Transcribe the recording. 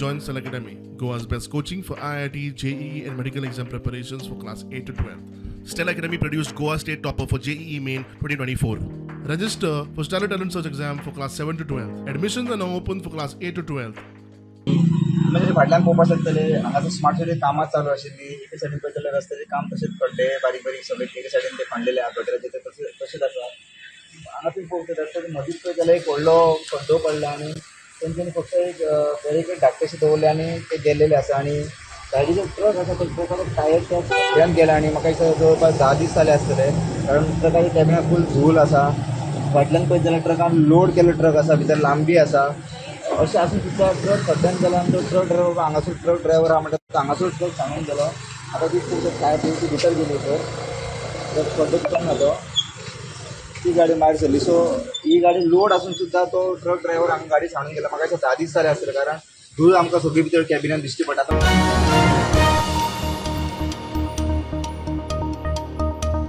Join Stellar Academy, Goa's best coaching for IIT, JEE, and medical exam preparations for class 8 to 12. Stellar Academy produced Goa State Topper for JEE Main 2024. Register for Stellar Talent Search exam for class 7 to 12. Admissions are now open for class 8 to 12. म्हणजे फाटल्यान पळोवपाक शकतले, हांगासर smart city कामां चालू आशिल्ली. एके सायडीन पळयत जाल्यार रस्त्याचें काम तशेंच खड्डे बारीक बारीक सगळे एके सायडीन ते खणलेले आहा, गटराचे ते तशें तशेंच आसा. हांगा तुमी पळोवंक शकता, रस्त्याच्या मदींच पळयत जाल्यार एक व्हडलो खड्डो पडला आनी तेंच्यांनी फक्त एक बॅरिकेड धाकटेशे दवरले आनी ते गेल्लेले आसा. आनी सायडीचो ट्रक आसा, तो ट्रकाचो टायर त्या खड्ड्यान गेला आनी म्हाका दिसता जवळपास 10 दीस जाले आसतले, कारण ट्रकाच्या कॅबिनाक फूल धूल आसा. फाटल्यान पळयत जाल्यार ट्रकान लोड केल्लो ट्रक आसा, भितर लांबी आसा. अशें आसून सुद्दां ट्रक खड्ड्यान गेला आनी तो ट्रक ड्रायव्हर, हांगासर ट्रक ड्रायव्हर आहा म्हणटा तो हांगासर ट्रक सांगून गेलो. आतां ती टायर ती भितर गेली, सर खड्डो चुकोन तो ती गाडी भायर सरली. सो ही गाडी लोड आसून सुद्दां तो ट्रक ड्रायव्हर हांगा गाडी सांडून गेला. म्हाका दिसता 10 दीस जाले आसतले, कारण धूळ आमकां सगळी भितर कॅबिनान दिश्टी पडटा.